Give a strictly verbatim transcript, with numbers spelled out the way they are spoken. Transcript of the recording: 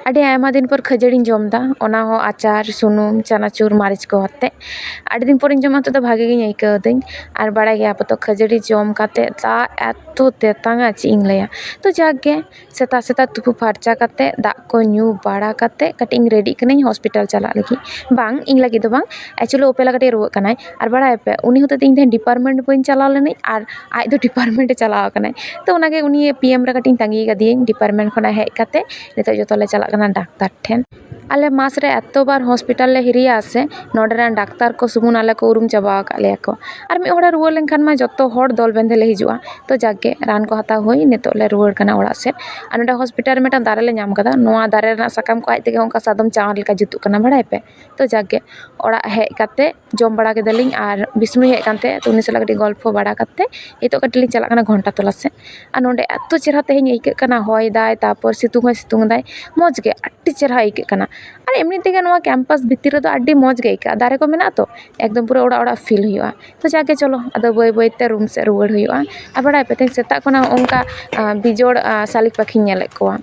ᱟᱹᱰᱤ ᱟᱭᱢᱟ ᱫᱤᱱ ᱯᱚᱨ ᱠᱷᱟᱹᱡᱟᱹᱲᱤᱧ ᱡᱚᱢ ᱮᱫᱟ, ᱚᱱᱟ ᱦᱚᱸ ᱟᱪᱟᱨ, ᱥᱩᱱᱩᱢ, ᱪᱟᱱᱟᱪᱩᱨ, ᱢᱟᱹᱨᱤᱪ ᱠᱚ ᱟᱛᱮ᱾ ᱟᱹᱰᱤ ᱫᱤᱱ ᱯᱚᱨᱤᱧ ᱡᱚᱢᱟ, ᱱᱤᱛᱚᱜ ᱫᱚ ᱵᱷᱟᱜᱮ ᱜᱤᱧ ᱟᱹᱭᱠᱟᱹᱣ ᱫᱟᱹᱧ᱾ ᱟᱨ ᱵᱟᱲᱟᱭ ᱜᱮᱭᱟ ᱯᱮ ᱛᱚ, ᱠᱷᱟᱹᱡᱟᱹᱲᱤ ᱡᱚᱢ ᱠᱟᱛᱮ ᱫᱟᱜ ᱮᱛᱚ ᱛᱮᱛᱟᱝᱟ, ᱪᱮᱫ ᱤᱧ ᱞᱟᱹᱭᱟ᱾ ᱛᱚ ᱡᱟᱠ ᱜᱮ, ᱥᱮᱛᱟᱜ ᱥᱮᱛᱟᱜ ᱛᱩᱯᱩ ᱯᱷᱟᱨᱪᱟ ᱠᱟᱛᱮ, ᱫᱟᱜ ᱠᱚ ᱧᱩ ᱵᱟᱲᱟ ᱠᱟᱛᱮ, ᱠᱟᱹᱴᱤᱡ ᱤᱧ ᱨᱮᱰᱤᱜ ᱠᱟᱹᱱᱟᱹᱧ ᱦᱚᱥᱯᱤᱴᱟᱞ ᱪᱟᱞᱟᱜ ᱞᱟᱹᱜᱤᱫ᱾ ᱵᱟᱝ, ᱤᱧ ᱞᱟᱹᱜᱤᱫ ᱫᱚ ᱵᱟᱝ, actually ᱚᱯᱮᱞᱟ ᱠᱟᱹᱴᱤᱡ ᱨᱩᱣᱟᱹᱜ ᱠᱟᱱᱟᱭ᱾ ᱟᱨ ᱵᱟᱲᱟᱭᱟᱯᱮ, ᱩᱱᱤ ᱦᱚᱛᱮᱡ ᱛᱮ ᱤᱧ ᱛᱮᱦᱮᱧ ᱰᱤᱯᱟᱨᱴᱢᱮᱱᱴ ᱵᱟᱹᱧ ᱪᱟᱞᱟᱣ ᱞᱮᱱᱟᱹᱧ, ᱟᱨ ᱟᱡ ᱫᱚ ᱰᱤᱯᱟᱨᱴᱢᱮᱱᱴ ᱮ ᱪᱟᱞᱟᱣ ᱟᱠᱟᱱᱟᱭ᱾ ᱛᱚ ᱚᱱᱟᱜᱮ ᱩᱱᱤ ᱯᱤ ᱮᱢ ᱨᱮ ᱠᱟᱹᱴᱤᱡ ᱤᱧ ᱛᱟᱺᱜᱤ ᱠᱟᱫᱮᱭᱟᱹᱧ, ᱰᱤᱯᱟᱨᱴᱢᱮᱱᱴ ᱠᱷᱚᱱᱟᱜ ᱦᱮᱡ ᱠᱟᱛᱮ ᱱᱤᱛᱚᱜ ᱡᱚᱛᱚ ᱞᱮ ᱪᱟᱞᱟᱜ ᱠᱟᱱᱟ ᱰᱟᱠᱛᱟᱨ ᱴᱷᱮᱱ᱾ ᱟᱞᱮ ᱢᱟᱥ ᱨᱮ ᱮᱛᱚ ᱵᱟᱨ ᱦᱚᱥᱯᱤᱴᱟᱞ ᱞᱮ ᱦᱤᱨᱤᱭᱟ ᱥᱮ, ᱱᱚᱰᱮ ᱨᱮᱱ ᱰᱟᱠᱛᱟᱨ ᱠᱚ ᱥᱩᱢᱩᱝ ᱟᱞᱮ ᱠᱚ ᱩᱨᱩᱢ ᱪᱟᱵᱟ ᱟᱠᱟᱫ ᱞᱮᱭᱟ ᱠᱚ᱾ ᱟᱨ ᱢᱤᱫ ᱦᱚᱲᱮ ᱨᱩᱣᱟᱹ ᱞᱮᱱᱠᱷᱟᱱ ᱢᱟ ᱡᱚᱛᱚ ᱦᱚᱲ ᱫᱚᱞ ᱵᱮᱸᱫᱷᱮ ᱞᱮ ᱦᱤᱡᱩᱜᱼᱟ᱾ ᱛᱚ ᱡᱟᱠ ᱜᱮ, ᱨᱟᱱ ᱠᱚ ᱦᱟᱛᱟᱣ ᱦᱩᱭ, ᱱᱤᱛᱚᱜ ᱞᱮ ᱨᱩᱣᱟᱹᱲ ᱠᱟᱱᱟ ᱚᱲᱟᱜ ᱥᱮᱫ᱾ ᱟᱨ ᱱᱚᱰᱮ ᱦᱚᱥᱯᱤᱴᱟᱞ ᱨᱮ ᱢᱤᱫᱴᱟᱝ ᱫᱟᱨᱮ ᱞᱮ ᱧᱟᱢ ᱠᱟᱫᱟ, ᱱᱚᱣᱟ ᱫᱟᱨᱮ ᱨᱮᱱᱟᱜ ᱥᱟᱠᱟᱢ ᱠᱚ ᱟᱡ ᱛᱮᱜᱮ ᱚᱱᱠᱟ ᱥᱟᱫᱚᱢ ᱪᱟᱣᱟᱨ ᱞᱮᱠᱟ ᱡᱩᱛᱩᱜ ᱠᱟᱱᱟ, ᱵᱟᱲᱟᱭ ᱯᱮ᱾ ᱛᱚ ᱡᱟᱠ ᱜᱮ, ᱚᱲᱟᱜ ᱦᱮᱡ ᱠᱟᱛᱮ ᱡᱚᱢ ᱵᱟᱲᱟ ᱠᱮᱫᱟᱞᱤᱧ, ᱟᱨ ᱵᱤᱥᱱᱩᱭ ᱦᱮᱡ ᱠᱟᱱ ᱛᱟᱦᱮᱸᱫ, ᱛᱚ ᱩᱱᱤ ᱥᱟᱞᱟᱜ ᱠᱟᱹᱴᱤᱡ ᱜᱚᱞᱯᱷᱚ ᱵᱟᱲᱟ ᱠᱟᱛᱮ ᱱᱤᱛᱚᱜ ᱠᱟᱹᱴᱤᱡ ᱞᱤᱧ ᱪᱟᱞᱟᱜ ᱠᱟᱱᱟ ᱜᱷᱚᱱᱴᱟ ᱛᱚᱞᱟ ᱥᱮᱫ᱾ ᱟᱨ ᱱᱚᱰᱮ ᱮᱛᱚ ᱪᱮᱦᱨᱟ ᱛᱮᱦᱮᱧ ᱟᱹᱭᱠᱟᱹᱜ ᱠᱟᱱᱟ, ᱦᱚᱭ ᱫᱟᱭ, ᱛᱟᱨᱯᱚᱨ ᱥᱤᱛᱩᱝ ᱦᱚᱸᱭ ᱥᱤᱛᱩᱝ ᱫᱟᱭ, ᱢᱚᱡᱽ ᱜᱮ, ᱟᱹᱰᱤ ᱪᱮᱦᱨᱟ ᱟᱹᱭᱠᱟᱹᱜ ᱠᱟᱱᱟ᱾ ᱟᱨ ᱮᱢᱱᱤ ᱛᱮᱜᱮ ᱱᱚᱣᱟ ᱠᱮᱢᱯᱟᱥ ᱵᱷᱤᱛᱤᱨ ᱨᱮᱫᱚ ᱟᱹᱰᱤ ᱢᱚᱡᱽ ᱜᱮ ᱟᱹᱭᱠᱟᱹᱜᱼᱟ, ᱫᱟᱨᱮ ᱠᱚ ᱢᱮᱱᱟᱜᱼᱟ ᱛᱚ, ᱮᱠᱫᱚᱢ ᱯᱩᱨᱟᱹ ᱚᱲᱟᱜ ᱚᱲᱟᱜ ᱯᱷᱤᱞ ᱦᱩᱭᱩᱜᱼᱟ᱾ ᱛᱚ ᱡᱟᱜᱮ ᱪᱚᱞᱚ, ᱟᱫᱚ ᱵᱟᱹᱭ ᱵᱟᱹᱭ ᱛᱮ ᱨᱩᱢ ᱥᱮᱫ ᱨᱩᱣᱟᱹᱲ ᱦᱩᱭᱩᱜᱼᱟ᱾ ᱟᱨ ᱵᱟᱲᱟᱭ ᱯᱮ, ᱛᱮᱦᱮᱧ ᱥᱮᱛᱟᱜ ᱠᱷᱚᱱᱟᱜ ᱚᱱᱠᱟ, ᱟᱸ, ᱵᱤᱡᱚᱲ, ᱟᱸ, ᱥᱟᱞᱤᱠ ᱯᱟᱠᱷᱤᱧ ᱧᱮᱞᱮᱫ ᱠᱚᱣᱟ᱾